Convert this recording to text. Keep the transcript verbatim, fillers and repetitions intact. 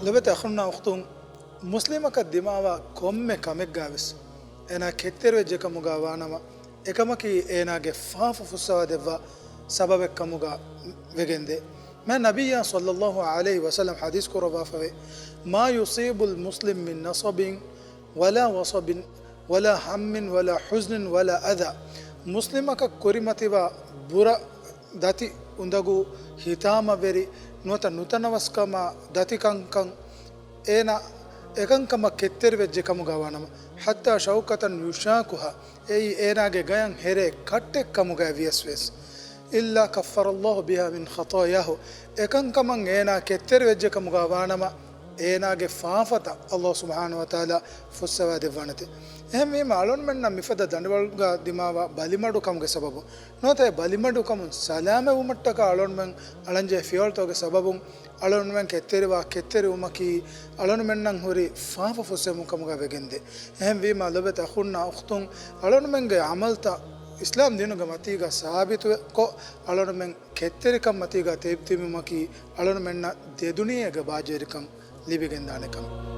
ލޮބުވެތި އަޚުންނާ އުޚްތުން، މުސްލިމަކަށް ދިމާވާ ކޮންމެ ކަމެއްގާވެސް އޭނާ ކެތްތެރިވެއްޖެ ކަމުގާ ވާނަމަ، އެކަމަކީ އޭނާގެ ފާފަ ފުއްސަވާ ދެއްވާ ސަބަބެއް ކަމުގާ ވެގެންދޭ. މާތް ނަބިއްޔާ ޞައްލައްލާހު ޢަލައިހި ވަސައްލަމް ޙަދީޘް ކުރައްވާފަވޭ، "ما يصيب المسلم من نصب ولا وصب ولا هم ولا حزن ولا أذى." މުސްލިމަކަށް ކުރިމަތިވާ ބުރަ ދަތި އުނދަގޫ، ހިތާމަވެރި ނުވަތަ ނުތަނަވަސްކަމާ ދަތިކަންކަން އޭނާ އެކަންކަމަށް ކެތްތެރިވެއްޖެ ކަމުގާ ވާނަމަ، حتى شوكة يشاكها، އެއީ އޭނާގެ ގަޔަށް ހެރޭ ކައްޓެއް ކަމުގައި ވިޔަސް ވެސް، إلا كفر الله بها من خطاياه، އެކަންކަމަށް އޭނާ ކެތްތެރިވެއްޖެ ކަމުގާ ވާނަމަ، އޭނާގެ ފާފަތައް ﷲ ސުބްޙާނަހޫ ވަތަޢާލާ ފުއްސަވާ ދެއްވާނެތެ. އެހެންވީމަ، އަޅުންމެންނަށް މިފަދަ ދަނޑިވަޅުގަ ދިމާވާ ބަލިމަޑު ކަމުގެ ސަބަބުން ނުވަތަ އެ ބަލިމަޑުކަމުން ސަލާމަތްވުމަށްޓަކާ އަޅުންމެން އަޅަންޖެހޭ ފިޔަވަޅުތަކުގެ ސަބަބުން އަޅުންމެން ކެތްތެރިވާ ކެތްތެރިވުމަކީ އަޅުންމެންނަށް ހުރި ފާފަ ފުއްސެވުމުން ކަމުގަ ވެގެންދޭ. އެހެންވީމަ، ލޮބުވެތި އަޚުންނާ އުޚްތުން، އަޅުންމެންގެ ޢަމަލުތައް އިސްލާމް ދީނުގެ މަތީގަ ސާބިތުކޮށް، އަޅުންމެން ކެތްތެރިކަން މަތީގަ ތެދުތިބުމަކީ އަޅުންމެންނަށް ދެދުނިޔޭގެ ބާއްޖަވެރިކަން ލިބިގެންދާނެ ކަމެއް.